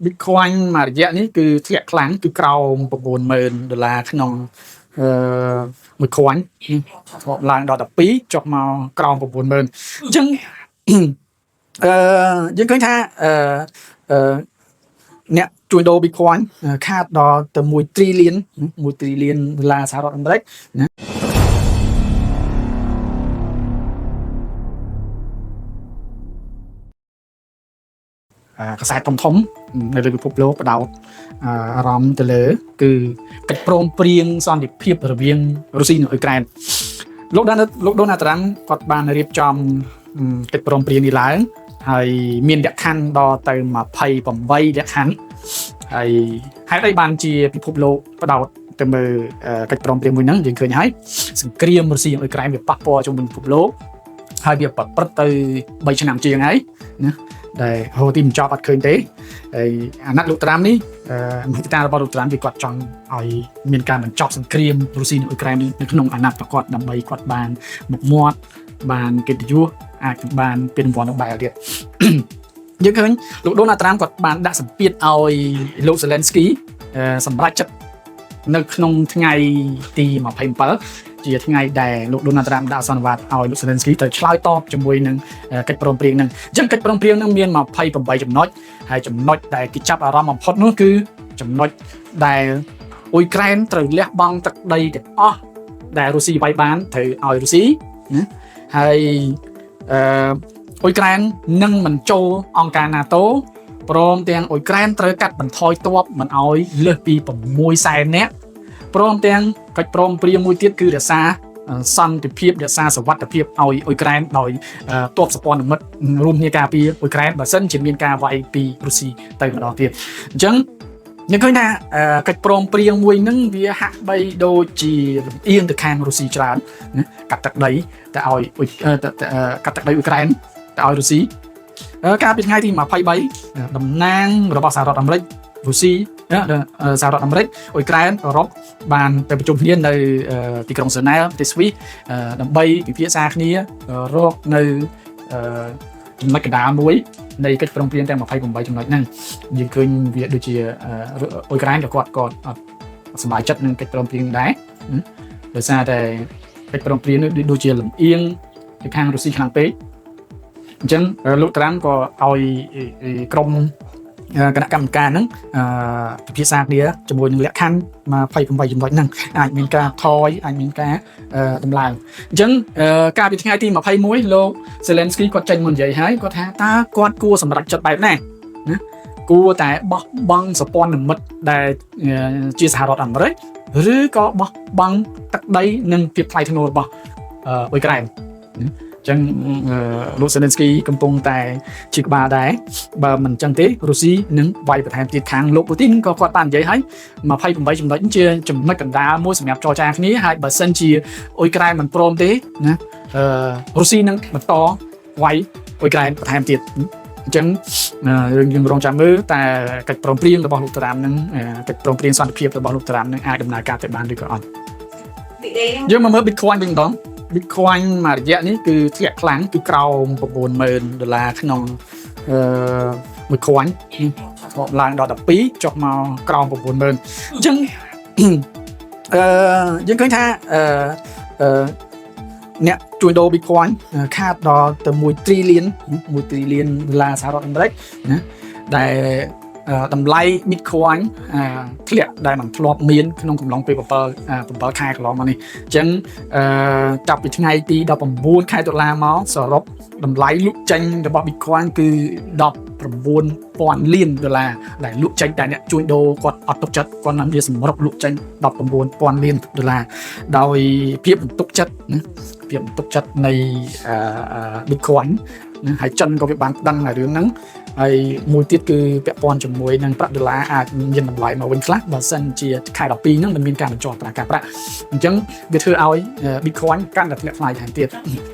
Bitcoin មួយរយៈនេះគឺធ្លាក់ខ្លាំងគឺក្រោម90000ដុល្លារក្នុងអឺមួយ coin ធ្លាប់ឡើងដល់12ចុះមកក្រោម90000អញ្ចឹង អឺយើងឃើញថាអឺអឺអ្នកជួញដូរ Bitcoin ខាតដល់ទៅ1 trillion 1 trillion ដុល្លារសហរដ្ឋអាមេរិកណាកាសែតធំធំៗនៅលើពិភពលោកផ្ដោតអារម្មណ៍ទៅលើ គឺកិច្ចព្រមព្រៀងសន្តិភាពរវាងរុស្ស៊ីនិងអ៊ុយក្រែនលោកដូណាល់ត្រាំគាត់បានរៀបចំកិច្ចព្រមព្រៀងនេះឡើងហើយមានលក្ខខណ្ឌដល់ទៅ28លក្ខខណ្ឌហើយហេតុអីបានជាពិភពលោកផ្ដោតទៅមើលកិច្ចព្រមព្រៀងមួយហ្នឹងយើងឃើញហើយសង្គ្រាមរុស្ស៊ីនិងអ៊ុយក្រែនវាប៉ះពាល់ជុំវិញពិភពលោកហើយវាប្រព្រឹត្តទៅ3ឆ្នាំជាងហើយណាដែលហូរទីបញ្ចប់អត់ឃើញទេហើយអាណត្តិលោកត្រាំនេះមហិច្ឆតារបស់លោកត្រាំគឺគាត់ចង់ឲ្យមានការបញ្ចប់សង្គ្រាមរុស្ស៊ីនិងអ៊ុយក្រែននេះនៅក្នុងអាណត្តិរបស់គាត់ដើម្បីគាត់បានមុខមាត់បានកិត្តិយសអាចនឹងបានពានរង្វាន់ Nobel ទៀត យើងឃើញលោកដូណាល់ត្រាំគាត់បានដាក់សម្ពាធឲ្យលោកសេឡិនស្គីសម្រាប់ចិត្តនៅក្នុងថ្ងៃទី27ជាថ្ងៃដែលលោកដូណាល់ត្រាំដាក់សន្និបាតឲ្យលោកសេឡិនស្គីទៅឆ្លើយតបជាមួយនឹងកិច្ចព្រមព្រៀងហ្នឹងអញ្ចឹងកិច្ចព្រមព្រៀងហ្នឹងមាន28ចំណុចហើយចំណុចដែលគេចាប់អារម្មណ៍បំផុតនោះគឺចំណុចដែលអ៊ុយក្រែនត្រូវលះបង់ទឹកដីទាំងអស់ដែលរុស្ស៊ីវាយបានត្រូវឲ្យរុស្ស៊ីណាហើយអឺអ៊ុយក្រែននឹងមិនចូលអង្គការ NATO ព្រមទាំងអ៊ុយក្រែនត្រូវកាត់បន្ថយទ័ពមិនឲ្យលើសពី6សែននាក់ព្រមទាំងកិច្ចព្រមព្រៀងមួយទៀតគឺរក្សាសន្តិភាពរក្សាសុវត្ថិភាពឲ្យអ៊ុយក្រែនដោយទ័ពសម្ព័ន្ធមិត្តរួមគ្នាការពារអ៊ុយក្រែនបើសិនជាមានការវាយពីរុស្ស៊ីទៅម្ដងទៀតអញ្ចឹងយើងឃើញថាកិច្ចព្រមព្រៀងមួយហ្នឹងវាហាក់បីដូចជាលំអៀងទៅខាងរុស្ស៊ីច្រើនណាកាត់ទឹកដីទៅឲ្យកាត់ទឹកដីអ៊ុយក្រែនទៅឲ្យរុស្ស៊ីកាលពីថ្ងៃទី23តំណាងរបស់សហរដ្ឋអាមេរិករុស្ស៊ីសហរដ្ឋអាមេរិកអ៊ុយក្រែនអឺរ៉ុបបានទៅប្រជុំគ្នានៅទីក្រុងហ្សឺណែវប្រទេសស្វីសដើម្បីពិភាក្សាគ្នារកនៅចំណុចកណ្ដាលមួយនៃកិច្ចព្រមព្រៀងទាំង28ចំណុចហ្នឹងយើងឃើញវាដូចជាអ៊ុយក្រែនក៏គាត់ក៏អត់សប្បាយចិត្តនឹងកិច្ចព្រមព្រៀងដែរដោយសារតែកិច្ចព្រមព្រៀងនេះដូចជាលំអៀងទៅខាងរុស្ស៊ីខ្លាំងពេកអញ្ចឹងលោកត្រាំក៏ឲ្យក្រុមគណៈកម្មការហ្នឹងពិភាក្សាគ្នាជាមួយនឹងលក្ខខណ្ឌ28ចំណុចហ្នឹងអាចមានការថយអាចមានការដំឡើងអញ្ចឹងកាលពីថ្ងៃទី21លោកសេឡិនស្គីគាត់ចេញមកនិយាយហើយគាត់ថាតើគាត់គួរសម្រេចចិត្តបែបណាណាគួរតែបោះបង់សម្ព័ន្ធមិត្តដែលជាសហរដ្ឋអាមេរិកឬក៏បោះបង់ទឹកដីនិងភាពថ្លៃថ្នូររបស់អ៊ុយក្រែនអញ្ចឹងលោកសេលិនស្គីកំពុងតែជាក្បាលដែរបើមិនអញ្ចឹងទេរុស្ស៊ីនឹងវាយបន្ថែមទៀតខាងលោកពូទីនក៏គាត់បាននិយាយហើយ28ចំណុចជាចំណុចកណ្ដាលមួយសម្រាប់ចរចាគ្នាហើយបើសិនជាអ៊ុយក្រែនមិនព្រមទេណារុស្ស៊ីនឹងបន្តវាយអ៊ុយក្រែនបន្ថែមទៀតអញ្ចឹងរឿងយើងរងចាំមើលតែកិច្ចព្រមព្រៀងរបស់លោកត្រាំនឹងកិច្ចព្រមព្រៀងសន្តិភាពរបស់លោកត្រាំនឹងអាចដំណើរការទៅបានឬក៏អត់យើងមកមើល Bitcoin វិញម្ដង Bitcoin មួយរយៈនេះគឺធ្លាក់ខ្លាំងគឺក្រោម90000ដុល្លារក្នុងអឺមួយ coin ធ្លាប់ឡើងដល់12ចុះមកក្រោម90000អញ្ចឹងអឺយើងឃើញថាអឺអឺអ្នកជួញដូរ Bitcoin ខាតដល់ទៅ1 trillion 1 trillion ដុល្លារសហរដ្ឋអាមេរិកណាដែលតម្លៃ Bitcoin ធ្លាក់ដែលមិនធ្លាប់មានក្នុងកំឡុងពេល7 7ខែកន្លងមកនេះអញ្ចឹងចាប់ពីថ្ងៃទី19ខែតុលាមកសរុបតម្លៃលក់ចេញរបស់ Bitcoin គឺ19,000លានដុល្លារដែលលក់ចេញតែអ្នកជួញដូរគាត់អត់ទុកចិត្តគាត់នាំវាសម្រុកលក់ចេញ19,000លានដុល្លារដោយភាពបន្ទុកចិត្តណាភាពបន្ទុកចិត្តនៃ Bitcoin ណាហើយចិនក៏វាបានដឹងតែរឿងហ្នឹងហើយមួយទៀតគឺពាក់ព័ន្ធជាមួយនឹងប្រាក់ដុល្លារអាចមានតម្លៃមកវិញខ្លះបើសិនជាខែ12ហ្នឹងមិនមានការបញ្ចុះអត្រាការប្រាក់អញ្ចឹងវាធ្វើឲ្យ Bitcoin កាន់តែធ្លាក់ថ្លៃថែមទៀត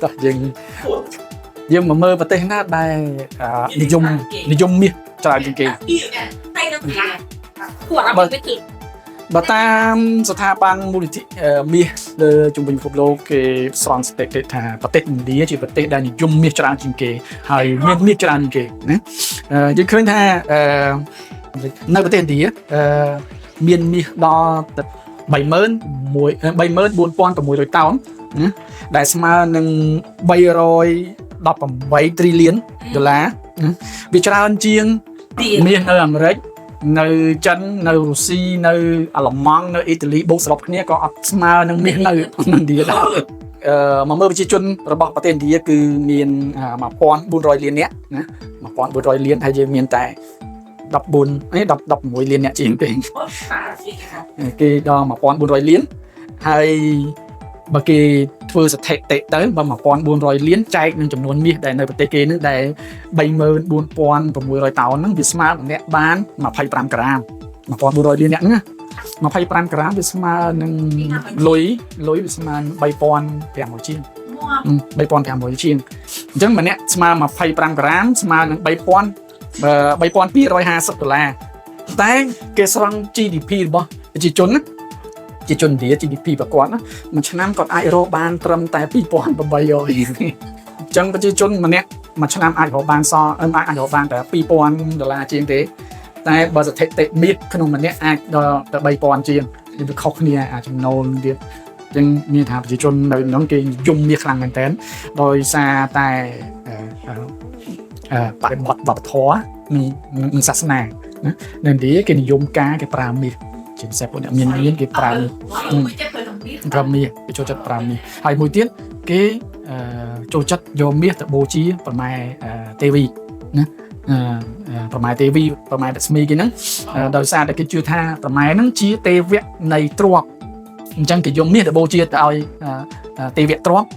តោះយើងមកមើលប្រទេសណាដែលនិយមនិយមមាសច្រើនជាងគេបើតាមស្ថាប័នមូលនិធិមាសលើជុំវិញពិភពលោកគេស្រង់ស្ថិតិថាប្រទេសឥណ្ឌាជាប្រទេសដែលនិយមមាសច្រើនជាងគេហើយមានមាសច្រើនជាងគេណាយើងឃើញថា នៅប្រទេសឥណ្ឌាអឺមានមាសដល់ទៅ34600តោនណាដែលស្មើនឹង318 trillion ដុល្លារណាវាច្រើនជាងមាសនៅអាមេរិកនៅចិននៅរុស្ស៊ីនៅអាល្លឺម៉ង់នៅអ៊ីតាលីបូកសរុបគ្នាក៏អត់ស្មើនឹងមាសនៅឥណ្ឌាដែរអឺមកមើលប្រជាជនរបស់ប្រទេសឥណ្ឌាគឺមាន1400លាននាក់ណា1400លានហើយយើងមានតែ14នេះ10 16លានអ្នកជាងទេគេដល់1400លានហើយបើគេធ្វើស្ថិតិទៅបើ1400លានចែកនឹងចំនួនមាសដែលនៅប្រទេសគេនឹងដែល34600តោនហ្នឹងវាស្មើម្នាក់បាន25ក្រាម1400លានអ្នកហ្នឹង25ក្រាមវាស្មើនឹងលុយលុយវាស្មើនឹង3500ជាង3500ជាងអញ្ចឹងម្នាក់ស្មើ25ក្រាមស្មើនឹង3000 3250ដុល្លារតែគេស្រង់ GDP របស់ប្រជាជនណាប្រជាជនឥណ្ឌា GDP ប្រកបណាមួយឆ្នាំគាត់អាចរកបានត្រឹមតែ2800អញ្ចឹងប្រជាជនម្នាក់មួយឆ្នាំអាចរកបានសល់អាចរកបានតែ2000ដុល្លារជាងទេតែបើស្ថិតិមាសក្នុងម្នាក់អាចដល់ទៅ3000ជាងវាខុសគ្នាអាចចំណូលទៀតអញ្ចឹងមានថាប្រជាជននៅក្នុងគេយំមាសខ្លាំងមែនតើដោយសារតែបរិបទវប្បធម៌និងសាសនាណានៅឥណ្ឌាគេនិយមការគេប្រើមាសជាពិសេសពួកអ្នកមានមានគេប្រើប្រើមាសគេចូលចិត្តប្រើមាសហើយមួយទៀតគេចូលចិត្តយកមាសទៅបូជាប្រម៉ែទេវីណាប្រម៉ែទេវីប្រម៉ែលក្ស្មីគេហ្នឹងដោយសារតែគេជឿថាប្រម៉ែហ្នឹងជាទេវៈនៃទ្រព្យអញ្ចឹងគេយកមាសទៅបូជាទៅឲ្យទេវៈទ្រព្យ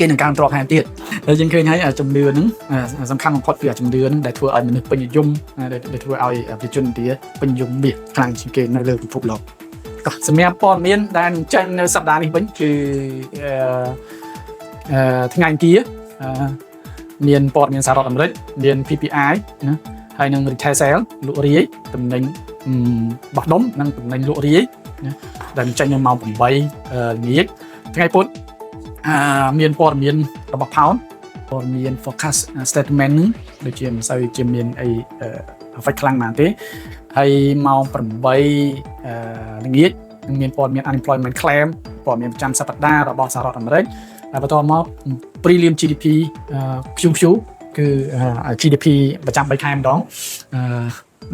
គេនឹងកើនទ្រព្យថែមទៀតហើយយើងឃើញហើយជំនឿហ្នឹងសំខាន់បំផុតគឺជំនឿហ្នឹងដែលធ្វើឲ្យមនុស្សពេញនិយមដែលធ្វើឲ្យប្រជាជនឥណ្ឌាពេញនិយមមាសខ្លាំងជាងគេនៅលើពិភពលោកក៏សម្រាប់ព័ត៌មានដែលចេញនៅសប្តាហ៍នេះវិញគឺអឺថ្ងៃអង្គារមានព័ត៌មានសហរដ្ឋអាមេរិកមាន PPI ណាហើយនឹង retail sale លក់រាយតំណែងបោះដុំនិងតំណែងលក់រាយណាដែលចេញនៅម៉ោង8ល្ងាចថ្ងៃពុធមានព័ត៌មានរបស់ Pound ព័ត៌មាន forecast statement ហ្នឹងដូចជាមិនសូវជាមានអី effect ខ្លាំងប៉ុន្មានទេហើយម៉ោង8ល្ងាចនឹងមានព័ត៌មាន unemployment claim ព័ត៌មានប្រចាំសប្តាហ៍របស់សហរដ្ឋអាមេរិកហើយបន្តមក prelim GDP QQ គឺ GDP ប្រចាំ3ខែម្ដងអឺ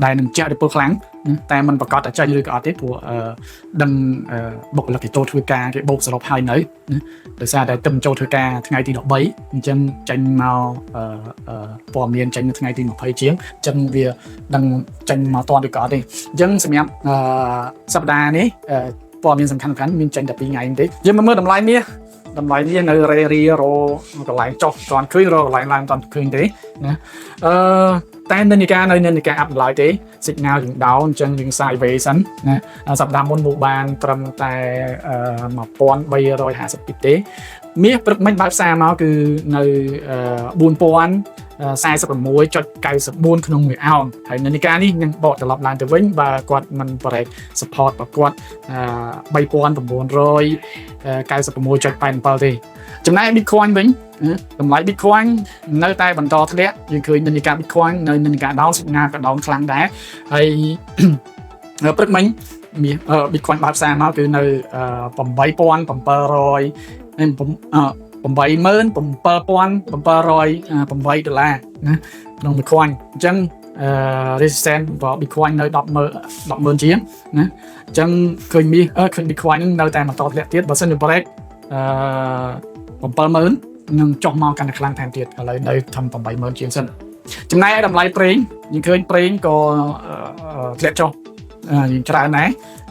ដែលនឹងជះឥទ្ធិពលខ្លាំងតែมันប្រកាសតែចេញឬក៏អត់ទេព្រោះដឹងបុគ្គលិកគេចូលធ្វើការគេបូកសរុបហើយនៅណាដោយសារតែទឹមចូលធ្វើការថ្ងៃទី13អញ្ចឹងចេញមកព័ត៌មានចេញនៅថ្ងៃទី20ជាងអញ្ចឹងវាដឹងចេញមកតឬក៏អត់ទេអញ្ចឹងសម្រាប់សប្តាហ៍នេះព័ត៌មានសំខាន់ៗមានចេញតែ2ថ្ងៃទេយើងមកមើលតម្លៃមាសតម្លៃមាសនៅរេរីរកន្លែងចុះមិនឃើញរកន្លែងឡើងមិនឃើញទេណាអឺតែនិន្នាការនៅនិន្នាការ up ឡើយទេ signal យើង down អញ្ចឹងយើង sideways សិនណាសប្តាហ៍មុនមកបានត្រឹមតែ1350ទេមាសព្រឹកមិញបើកផ្សារមកគឺនៅ4046.94ក្នុងមួយអោនហើយនិន្នាការនេះនឹងបកត្រឡប់ឡើងទៅវិញបើគាត់មិន break support របស់គាត់3996.87ទេចំណែក Bitcoin វិញតម្លៃ Bitcoin នៅតែបន្តធ្លាក់យើងឃើញនិន្នាការ Bitcoin នៅនិន្នាការ down signal ក៏ down ខ្លាំងដែរហើយព្រឹកមិញមាស Bitcoin បើកផ្សារមកគឺនៅ8700 87708ដុល្លារណាក្នុង Bitcoin អញ្ចឹងអឺ resistance របស់ Bitcoin នៅ100000 100,000ជាងណាអញ្ចឹងឃើញមាសឃើញ Bitcoin ហ្នឹងនៅតែបន្តធ្លាក់ទៀតបើសិនជា break អឺ70000នឹងចុះមកកាន់តែខ្លាំងថែមទៀតឥឡូវនៅធ្វើ80000ជាងសិនចំណែកឯតម្លៃប្រេងយើងឃើញប្រេងក៏ធ្លាក់ចុះយើងច្រើនដែរ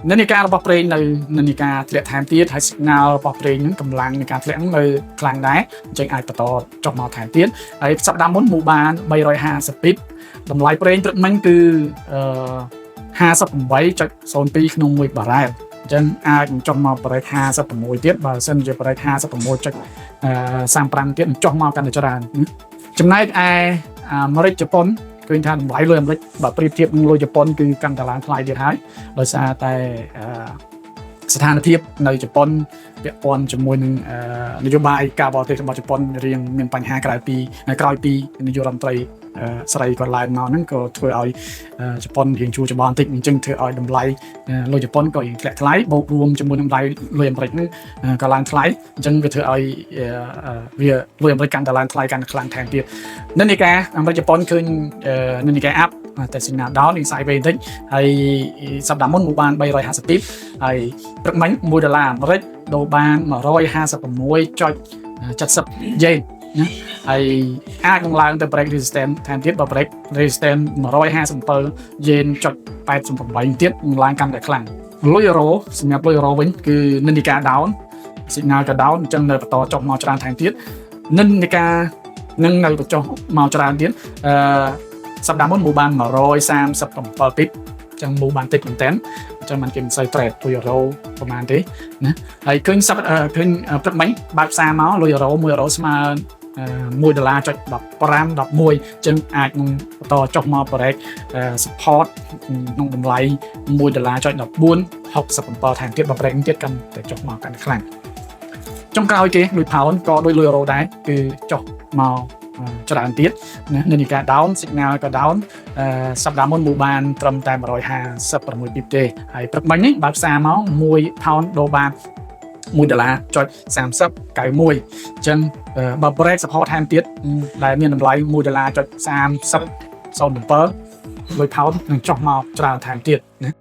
និន្នាការរបស់ប្រេងនៅនិន្នាការធ្លាក់ថែមទៀតហើយ signal របស់ប្រេងហ្នឹងកម្លាំងនៃការធ្លាក់ហ្នឹងនៅខ្លាំងដែរអញ្ចឹងអាចបន្តចុះមកថែមទៀតហើយសប្តាហ៍មុនមូបាន350តម្លៃប្រេងព្រឹកមិញគឺអឺ58.02ក្នុង1បារ៉ែលអញ្ចឹងអាចចុះមក break 56ទៀតបើសិនជា break 56.35ទៀតចុះមកកាន់តែច្រើនចំណែកឯអាមេរិកជប៉ុនឃើញថាតម្លៃលុយអាមេរិកបើប្រៀបធៀបនឹងលុយជប៉ុនគឺកាន់តែឡើងថ្លៃទៀតហើយដោយសារតែស្ថានភាពនៅជប៉ុនពាក់ព័ន្ធជាមួយនឹងនយោបាយការបរទេសរបស់ជប៉ុនរៀងមានបញ្ហាក្រោយពីក្រោយពីនាយករដ្ឋមន្ត្រី ស្រីគាត់ឡើងមកហ្នឹងក៏ធ្វើឲ្យជប៉ុនរៀងជួច្របល់បន្តិចអញ្ចឹងធ្វើឲ្យតម្លៃលុយជប៉ុនក៏រៀងធ្លាក់ថ្លៃបូករួមជាមួយនឹងតម្លៃលុយអាមេរិកហ្នឹងក៏ឡើងថ្លៃអញ្ចឹងវាធ្វើឲ្យវាលុយអាមេរិកកាន់តែឡើងថ្លៃកាន់តែខ្លាំងថែមទៀតនិន្នាការអាមេរិកជប៉ុនឃើញនិន្នាការ up តែ signal down នេះ sideways បន្តិចហើយសប្តាហ៍មុនមកបាន350 pip ហើយព្រឹកមិញ1ដុល្លារអាមេរិកដូរបាន156.70យេនណាហើយអាចនឹងឡើងទៅ break resistance ថែមទៀតបើ break resistance 157យេនចុច88ទៀតនឹងឡើងកាន់តែខ្លាំងលុយអឺរ៉ូសម្រាប់លុយអឺរ៉ូវិញគឺនិន្នាការ down signal ក៏ down អញ្ចឹងនៅបន្តចុះមកច្រើនថែមទៀតនិន្នាការនឹងនៅបញ្ចុះមកច្រើនទៀតអឺសប្តាហ៍មុនមូបាន137 pip ចឹងមូបានតិចមែនតើអញ្ចឹងมันគេមិនសូវ trade លុយអឺរ៉ូប្រហែលទេណាហើយឃើញសប្ឃើញព្រឹកមិញបើកផ្សារមកលុយអឺរ៉ូ1អឺរ៉ូស្មើ1ដុល្លារចុច15 11អញ្ចឹងអាចនឹងបន្តចុះមក break support ក្នុងតម្លៃ1ដុល្លារចុច14 67ថែមទៀតបើ break ទៀតកាន់តែចុះមកកាន់តែខ្លាំងចុងក្រោយគេលុយផោនក៏ដូចលុយអឺរ៉ូដែរគឺចុះមកច្រើនទៀតណានិន្នាការ down signal ក៏ down អឺសប្តាហ៍មុនមូបានត្រឹមតែ156 pip ទេហើយព្រឹកមិញនេះបើកផ្សារមក1ផោនដូរបាន1ដុល្លារចុច30 91អញ្ចឹងបើ break support ថែមទៀតដែលមានតម្លៃ1ដុល្លារចុច30 07លុយផោននឹងចុះមកច្រើនថែមទៀតណា។